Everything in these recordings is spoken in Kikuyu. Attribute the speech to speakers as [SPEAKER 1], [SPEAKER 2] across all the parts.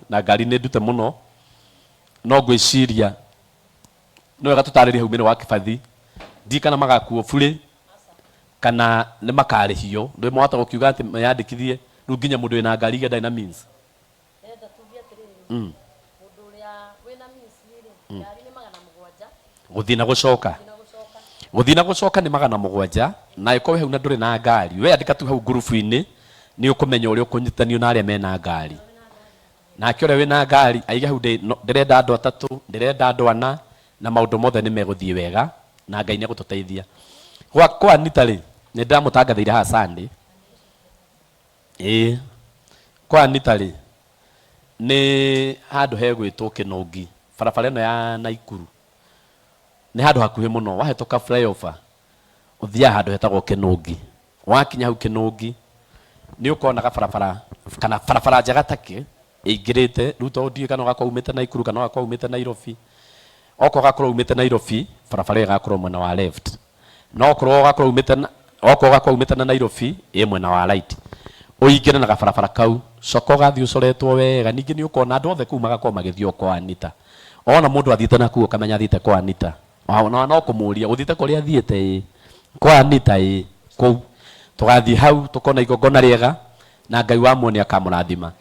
[SPEAKER 1] Na ngari nĩ ndute mũno, no ngwĩciria nĩ wega tũtarĩrie hau mĩrĩ wa kĩbathi. Ndiũĩ kana magakuo burĩ kana nĩ makarĩhio. Ndũĩ mwahota gũkiuga atĩ meyandĩkithie rĩu nginya mũndũ wĩna ngari iria ndarĩ na means.
[SPEAKER 2] Ndĩrenda tuge atĩrĩrĩ, mũndũ ũrĩa wĩna means rĩ, ngari nĩ 700.
[SPEAKER 1] Gũthiĩ na gũcoka.
[SPEAKER 2] Gũthiĩ na gũcoka.
[SPEAKER 1] Gũthiĩ na gũcoka nĩ 700, na angĩkorwo wĩ hau na ndũrĩ na ngari, we andĩka tu hau ngurubu-inĩ, nĩ ũkũmenya ũrĩa ũkũnyitithanio na arĩa mena ngari. Nake ũrĩa wĩna ngari aige hau ndĩrenda andũ atatũ, ndĩrenda andũ ana, na maũndũ mothe nĩ megũthiĩ wega, na Ngai nĩ egũtũteithia. Gwa kwa Anita rĩ, nĩ ndĩramũtangathĩire haha Sunday. Ĩĩ, kwa Anita rĩ, nĩ handũ hegwĩtwo Kĩnũngi, barabara ĩno ya Naikuru. Nĩ handũ hakuhĩ mũno, wahĩtũka flyover, ũthiaga handũ hetagwo Kĩnũngi. Wakinya hau Kĩnũngi, nĩ ũkona gabarabara kana barabara njega take ĩingĩrĩte. Rĩu tondũ ndiũĩ kana ũgakorwo umĩte Naikuru kana ũgakorwo umĩte Nairobi. Okorwo ũgakorwo umĩte Nairobi, barabara ĩyo ĩgakorwo mwena wa left. No okorwo ũgakorwo umĩte na okorwo ũgakorwo umĩte na Nairobi, ĩ mwena wa right. Ũingĩre na gabarabara kau, coka ũgathiĩ ũcoretwo wega. Ningĩ nĩ ũkona andũ othe kũu magakorwo magĩthiĩ o kwa Anita. Wona mũndũ athiĩte nakũu ũkamenya athiĩte kwa Anita. Ona no kũmũria, ũthiĩte kũrĩa athiĩte ĩĩ? Kwa Anita ĩĩ, kũu. Tũgathiĩ hau tũkona igongona rĩega na Ngai wa muoyo nĩ akamũrathima.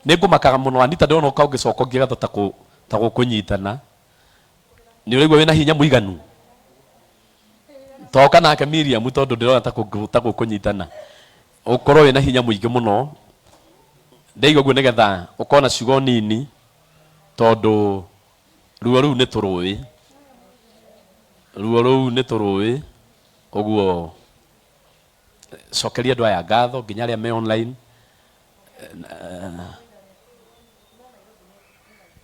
[SPEAKER 1] Nĩ ngũmakaga mũno Anita ndĩrona ũka ũgĩcoka ũngĩgatha ta gũkũnyitana. Nĩ ũraigua wĩna hinya mũiganu? Toka nake Miriam tondũ ndĩrona ta gũkũnyitana. Ũkorwo wĩna hinya mũingĩ mũno. Ndaigua ũguo nĩgetha ũkorwo na ciugo nini tondũ ruo rũu nĩ tũrũĩ. Ruo rũu nĩ tũrũĩ, ũguo cokeria andũ aya ngatho nginya arĩa me online.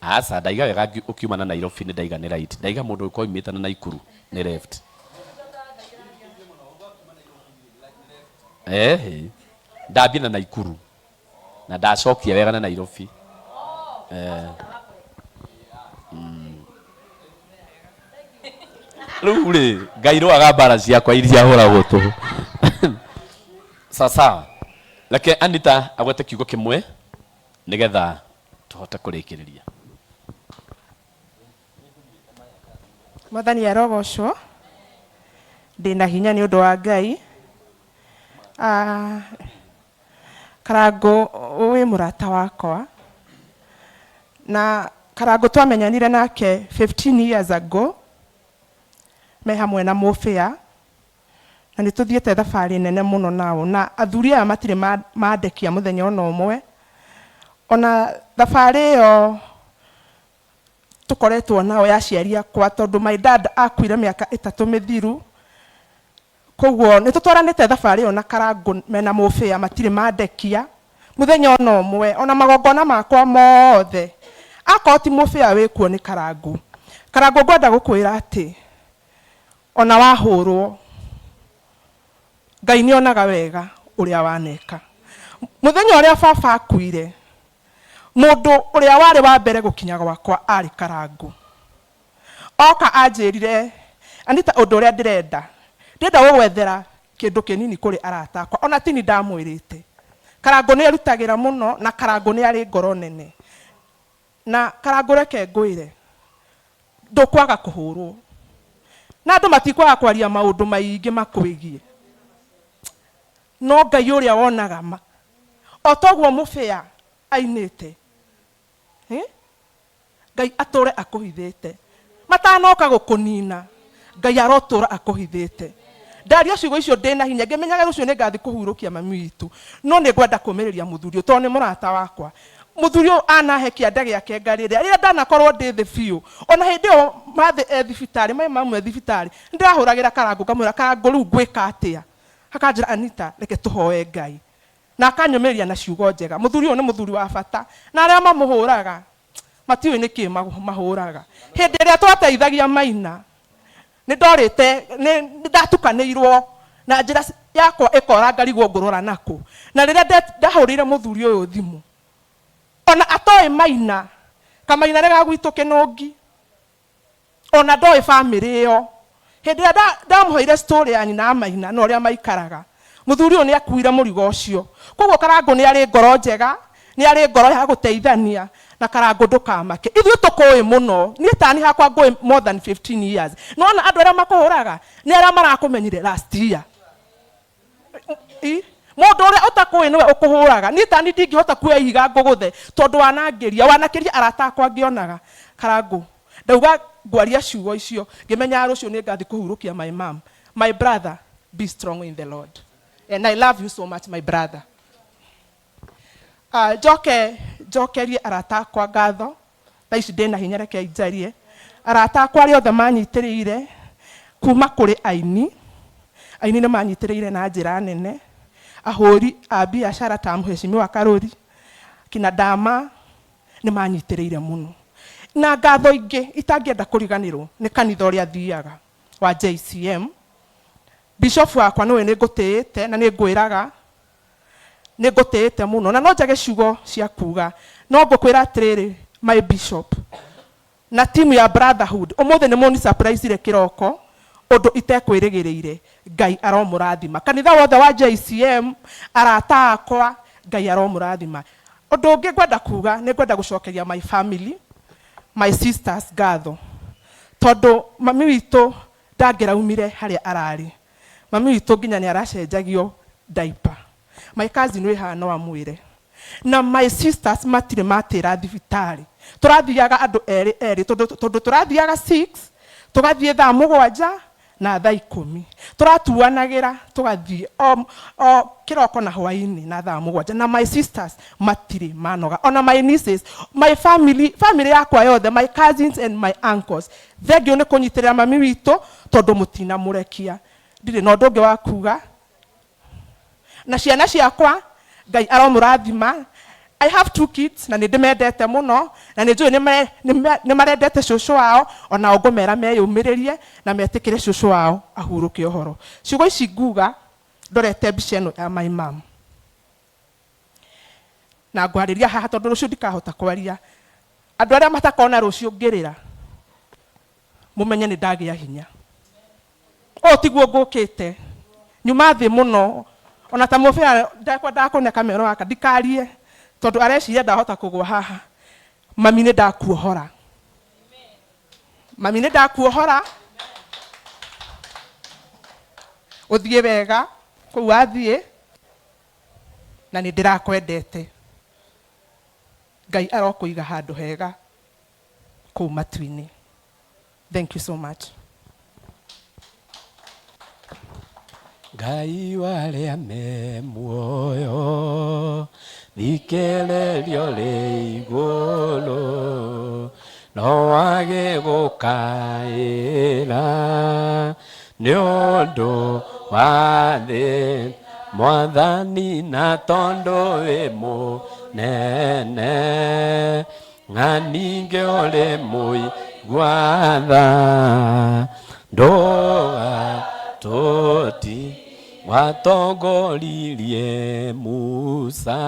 [SPEAKER 1] Aca, ndaiga wega ũkiuma na Nairobi nĩ ndaiga nĩ right. Ndaiga mũndũ ũkorwo oimĩte na Naikuru nĩ left. Ehe, ndambia na Naikuru na ndacokia wega na Nairobi. Eh. Rĩu rĩ, Ngai rũaga mbara ciakwa iria hũragwo tũhũ. Sawa sawa. Reke Anita agwete kiugo kĩmwe nĩgetha tũhote kũrĩkĩrĩria.
[SPEAKER 3] Mwathani arogocwo. Ndĩna hinya nĩ ũndũ wa Ngai. Ah, Karangũ wĩ mũrata wakwa. Na Karangũ twamenyanire nake 15 years ago me hamwe na Mũbĩa, na nĩ tũthiĩte thabarĩ nene mũno nao, na athuri aya matirĩ mandekia mũthenya ona ũmwe. Ona thabarĩ ĩyo tũkoretwo nao ya aciari akwa, tondũ my dad akuire mĩaka 3 mĩthiru. Koguo nĩ tũtwaranĩte thabarĩ ĩyo na Karangũ mena Mũbĩa, matirĩ mandekia mũthenya ona ũmwe, ona magongona makwa mothe akorwo ti Mũbĩa wĩkuo nĩ Karangũ. Karangũ ngwenda gũkwĩra atĩ ona wahũrwo Ngai nĩ onaga wega ũrĩa waneka. Mũthenya ũrĩa baba akuire, mũndũ ũrĩa warĩ wa mbere gũkinya gwakwa arĩ Karangũ. Oka anjĩrire, Anita, ũndũ ũrĩa ndĩrenda, ndĩrenda gũgwethera kĩndũ kĩnini kũrĩ arata akwa. Ona tini ndamwĩrĩte. Karangũ nĩ erutagĩra mũno na Karangũ nĩ arĩ ngoro nene. Na Karangũ reke ngwĩre, ndũkwaga kũhũrwo. Na andũ matikwaga kwaria maũndũ maingĩ makwĩgiĩ. No Ngai ũrĩa wonaga ma, o toguo Mũbĩa ainĩte, Ngai atũre akũhithĩte. Matanoka gũkũnina, Ngai arotũra akũhithĩte. Ndaria ciugo icio ndĩna hinya, ngĩmenyaga rũciũ nĩ ngathiĩ kũhurũkia mami witũ, no nĩ ngwenda kũmĩrĩria mũthuri ũyũ tondũ nĩ mũrata wakwa. Mũthuri ũyũ anahe kĩande gĩake ngarĩrĩa, rĩrĩa ndanakorwo ndĩ thĩ biũ, ona hĩndĩ ĩyo mathĩ e thibitarĩ, my mum e thibitarĩ, nĩ ndĩrahũragĩra Karangũ ngamwĩra, Karangũ rĩu ngwĩka atĩa? Akanjĩra, Anita, reke tũhoe Ngai. Na akanyũmĩrĩria na ciugo njega. Mũthuri ũyũ nĩ mũthuri wa bata, na arĩa mamũhũraga matiũĩ nĩkĩ mahũraga. Hĩndĩ ĩrĩa twateithagia Maina, nĩ ndorĩte, nĩ ndatukanĩirwo na njĩra yakwa ĩkora ngarigwo ngũrora nakũ. Na rĩrĩa ndahũrĩire mũthuri ũyũ thimũ, ona atoĩ Maina, kamaina nĩ ga gwitũ Kĩnũngi, ona ndoĩ bamĩrĩ ĩyo. Hĩndĩ ĩrĩa ndamũheire story ya nyina wa Maina na ũrĩa maikaraga, mũthuri ũyũ nĩ akuire mũrigo ũcio. Koguo Karangũ nĩ arĩ ngoro njega, nĩ arĩ ngoro ya gũteithania, Na Karangũ ndũkamake, ithuĩ tũkũĩ mũno. Niĩ tani hakwa ngũĩ more than 15 years. Nĩwona andũ arĩa makũhũraga nĩ arĩa marakũmenyire last year. Mũndũ ũrĩa ũtakũĩ nĩwe ũkũhũraga. Niĩ tani ndingĩhota kuoya ihiga ngũgũthe tondũ wanangĩria, wanakĩria arata akwa ngĩonaga. Karangũ, ndauga ngwaria ciugo icio ngĩmenyaga rũciũ nĩ ngathiĩ kũhurũkia my mom. My brother, be strong in the Lord. And I love you so much, my brother. Njoke njokerie arata akwa ngatho. Thaa ici ndĩna hinya, reke njarie. Arata akwa arĩa othe manyitĩrĩire kuma kũrĩ aini, aini nĩ manyitĩrĩire na njĩra nene, ahũri a biacara ta Mheshimiwa Karũri, kina Dama nĩ manyitĩrĩire mũno. Na ngatho ingĩ itangĩenda kũriganĩrwo nĩ kanitha ũrĩa thiaga wa JCM. Bishop wakwa nĩwe nĩ ngũtĩĩte na nĩ ngwĩraga nĩ ngũtĩĩte mũno, na no njage ciugo cia kuga, no ngũkwĩra atĩrĩrĩ, my bishop na timu ya Brotherhood, ũmũthĩ nĩ mũni surprise kĩroko ũndũ itekwĩrĩgĩrĩire. Ngai aromũrathima. Kanitha wothe wa JCM, arata akwa, Ngai aromũrathima. Ũndũ ũngĩ ngwenda kuga, nĩ ngwenda gũcokeria my family, my sisters ngatho, tondũ mami witũ ndangĩraumire harĩa ararĩ. Mami witũ nginya nĩ aracenjagio diaper. My cousin wĩ haha no amwĩre. Na my sisters matirĩ matĩra thibitarĩ. Tũrathiaga andũ erĩ erĩ, tondũ tũrathiaga 6, tũgathiĩ thaa 7 na thaa 10. Tũratuanagĩra tũgathiĩ o kĩroko na hwaĩ-inĩ na thaa 7. Na my sisters matirĩ manoga. Ona my nieces, my family, family yakwa yothe, my cousins and my uncles, thengiũ nĩ kũnyitĩrĩra mami witũ tondũ mũtinamũrekia. Ndirĩ na ũndũ ũngĩ wa kuga. Na ciana ciakwa, Ngai aromũrathima. I have 2 kids na nĩ ndĩmendete mũno, na nĩ njũĩ nĩ marendete cũcũ wao, ona o ngũmera meyũmĩrĩrie na metĩkĩre cũcũ wao ahurũke ũhoro. Ciugo ici nguga ndorete mbica ĩno ya my mom. Na ngwarĩria haha tondũ rũciũ ndikahota kwaria. Andũ arĩa matakona rũciũ ngĩrĩra, mũmenye nĩ ndagĩa hinya. Ũũ tiguo ngũkĩte, nyuma thĩ mũno. Ona ta mũbĩa ndakwendaga kũneka mero gaka ndikarie tondũ areciria ndahota kũgũa haha. Mami nĩ ndakuohora. Mami nĩ ndakuohora. Ũthiĩ wega kũu wathiĩ, na nĩ ndĩrakwendete. Ngai arokũiga handũ hega kũu matu-inĩ. Thank you so much.
[SPEAKER 1] Ngai warĩa me muoyo, thikĩrĩrio rĩ igũrũ, no wage gũkaĩra nĩ ũndũ wa thĩ, Mwathani, na tondũ wĩ mũnene, na ningĩ ũrĩ mũigua tha, ndũgatũti watongoririe Musa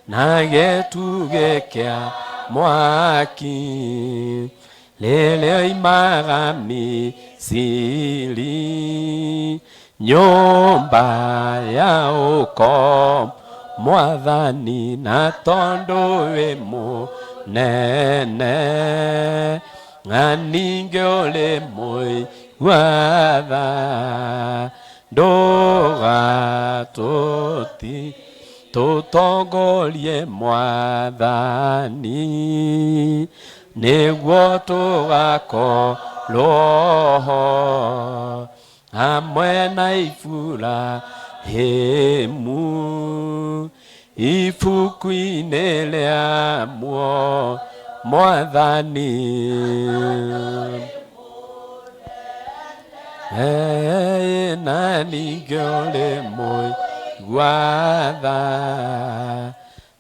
[SPEAKER 1] na gĩtugĩ kĩa mwaki rĩrĩa oimaga Misiri, nyũmba ya ũkombo, Mwathani, na tondũ wĩ mũnene, na ningĩ ũrĩ mũigua tha, ndũgatũti tũtongorie Mwathani, nĩguo tũgakorwo ho hamwe na Iburahĩmu ibuku-inĩ rĩa muoyo, Mwathani. Na ningĩ ũrĩ mũigua tha,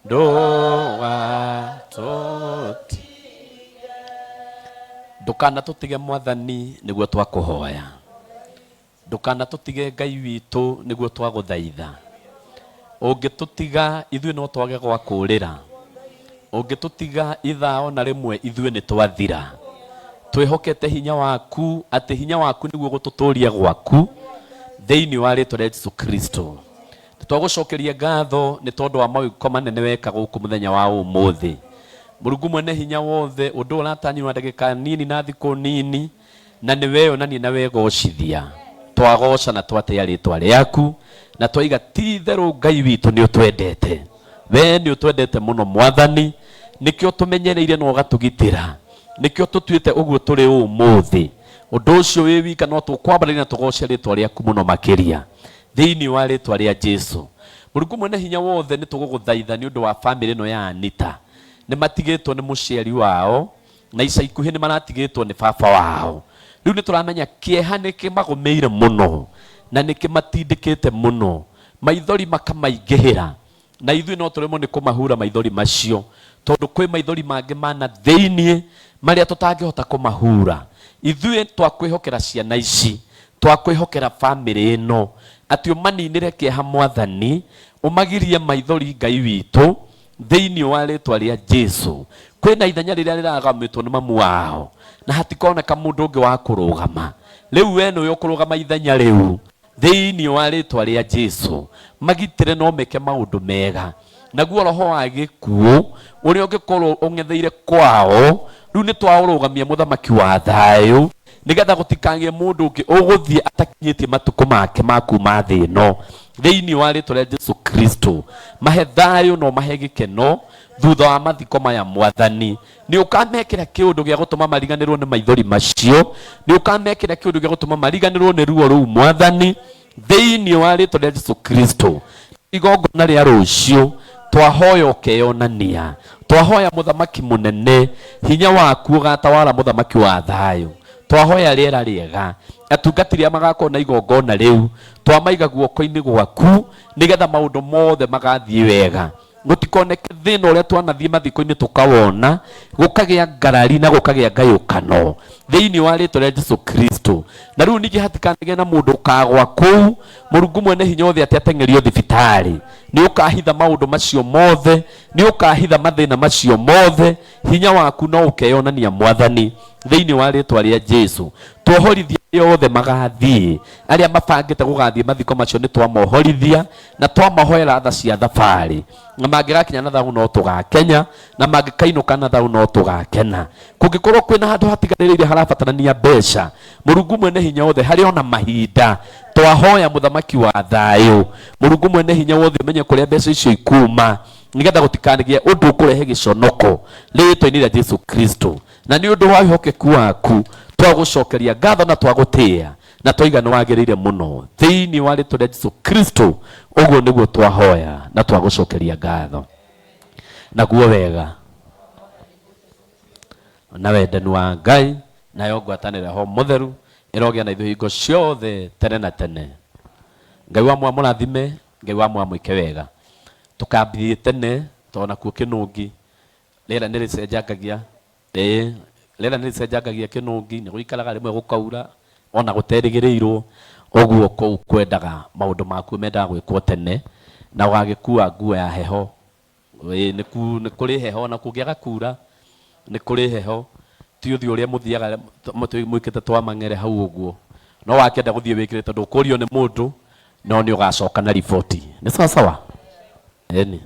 [SPEAKER 1] ndũgatũtige. Ndũkanatũtige Mwathani, nĩguo twakũhoya. Ndũkanatũtige Ngai witũ, nĩguo twagũthaitha. Ũngĩtũtiga ithuĩ no twage gwa kũũrĩra. Ũngĩtũtiga ithaa ona rĩmwe ithuĩ nĩ twathira. Twĩhokete hinya waku, atĩ hinya waku nĩguo gũtũtũria gwaku thĩinĩ wa rĩtwa rĩa Jesu Kristo. Nĩ twagũcokeria ngatho nĩ tondũ wa mawĩko manene weka gũkũ mũthenya wa ũmũthĩ. Mũrungu mwene hinya wothe, ũndũ ũyũ ũratanyirwo na ndagĩka nini na thikũ nini, na nĩ weyonania na wegocithia. Twagoca na twatĩa rĩtwa rĩaku, na twaiga ti itherũ Ngai witũ nĩ ũtwendete. We nĩ ũtwendete mũno Mwathani, nĩkĩo tũmenyereire na ũgatũgitĩra, nĩkĩo tũtuĩte ũguo tũrĩ ũmũthĩ. Ũndũ ũcio wĩ wika no tũkwambarĩrie na tũgoce rĩtwa rĩaku mũno makĩria, thĩinĩ wa rĩtwa rĩa Jesu. Mũrungu mwene hinya wothe, nĩ tũgũgũthaitha nĩ ũndũ wa famĩlĩ ĩno ya Anita. Nĩ matigĩtwo nĩ mũciari wao, na ica ikuhĩ nĩ maratigĩtwo nĩ baba wao. Rĩu nĩ tũramenya kĩeha nĩ kĩmagũmĩire mũno, na nĩ kĩmatindĩkĩte mũno, maithori makamaingĩhĩra, na ithuĩ no tũremwo nĩ kũmahura maithori macio, tondũ kwĩ maithori mangĩ ma na thĩinĩ marĩa tũtangĩhota kũmahura. Ithuĩ twakwĩhokera ciana ici, twakwĩhokera famĩlĩ ĩno, atĩ ũmaninĩre kĩeha Mwathani, ũmagirie maithori Ngai witũ, thĩinĩ wa rĩtwa rĩa Jesu. Kwĩna ithenya rĩrĩa rĩragamĩtwo nĩ mamu wao, na hatikoneka mũndũ ũngĩ wa kũrũgama. Rĩu we nĩwe ũkũrũgama ithenya rĩu, thĩinĩ wa rĩtwa rĩa Jesu. Magitĩre no meke maũndũ mega. Naguo roho wa gĩkuũ ũrĩa ũngĩkorwo ũng'etheire kwao, rĩu nĩ twaũrũgamia mũthamaki wa thayũ, nĩgetha gũtikagĩe mũndũ ũngĩ ũgũthiĩ atakinyĩtie matukũ make ma kuma thĩ ĩno. Thĩinĩ wa rĩtwa rĩa Jesu Kristo, mahe thayũ na ũmahe gĩkeno thutha wa mathiko maya Mwathani. Nĩ ũkamekĩra kĩũndũ gĩa gũtũma mariganĩrwo nĩ maithori macio, nĩ ũkamekĩra kĩũndũ gĩa gũtũma mariganĩrwo nĩ ruo rũu Mwathani, thĩinĩ wa rĩtwa rĩa Jesu Kristo. Igongona rĩa rũciũ twahoya ũkeyonania, twahoya mũthamaki mũnene, hinya waku ũgatawara mũthamaki wa thayũ. Twahoya rĩera rĩega, atungati arĩa magakorwo na igongona rĩu twamaiga guoko-inĩ gwaku, nĩgetha maũndũ mothe magathiĩ wega, gũtikoneke thĩna ũrĩa twanathiĩ mathiko-inĩ tũkawona, gũkagĩa ngarari na gũkagĩa ngayũkano thĩinĩ wa rĩtwa rĩa Jesu Kristo. Na rĩu ningĩ hatikanagĩe na mũndũ ũkagwa kũu, Mũrungu mwene hinya wothe atĩ ateng'erio thibitarĩ. Nĩ ũkahitha maũndũ macio mothe, nĩ ũkahitha mathĩna macio mothe, hinya waku no ũkeyonania Mwathani, thĩinĩ wa rĩtwa rĩa Jesu. Tuohorithia arĩa othe magathiĩ, arĩa mabangĩte gũgathiĩ mathiko macio nĩ twamohorithia na twamahoera tha cia thabarĩ, na mangĩgakinya na thayũ no tũgakenya, na mangĩkainũka na thayũ no tũgakena. Kũngĩkorwo kwĩna handũ hatigarĩrĩire harabatarania mbeca, Mũrungu mwene hinya wothe, harĩ ona mahinda twahoya mũthamaki wa thayũ, Mũrungu mwene hinya wothe ũmenye kũrĩa mbeca icio ikuma, nĩgetha gũtikanagĩe ũndũ ũkũrehe gĩconoko rĩĩtwa-inĩ rĩa Jesu Kristo. Na nĩ ũndũ wa wĩhokeku waku twagũcokeria ngatho na twagũtĩĩa na twaiga nĩ wagĩrĩire mũno thĩinĩ wa rĩĩtwa rĩa Jesu Kristo. Ũguo nĩguo twahoya na twagũcokeria ngatho. Naguo wega na wendani wa Ngai nayo ngwatanĩro ya Roho Mũtheru ĩrogĩa na ithuĩ hingo ciothe tene na tene. Ngai wa mwamũrathime, Ngai wa mwamwĩke wega. Tũkambithie tene tondũ nakuo kĩnũngi rĩera nĩ rĩcenjangagia, ĩĩ rĩera nĩ rĩcenjangagia kĩnũngi, nĩ gũikaraga rĩmwe gũkaura ona gũterĩgĩrĩirwo, ũguo kũu kwendaga maũndũ makuo mendaga gwĩkwo tene na ũgagĩkua nguo ya heho. Ĩĩ nĩ kũrĩ heho ona kũngĩaga kura nĩ kũrĩ heho, ti ũthiũ ũrĩa mũthiaga mwĩkĩte twa mang'ere hau ũguo, no wakĩenda gũthiĩ wĩkĩrĩte ndũkũrio nĩ mũndũ no nĩ ũgacoka na riboti. Nĩ sawa sawa? Ĩni.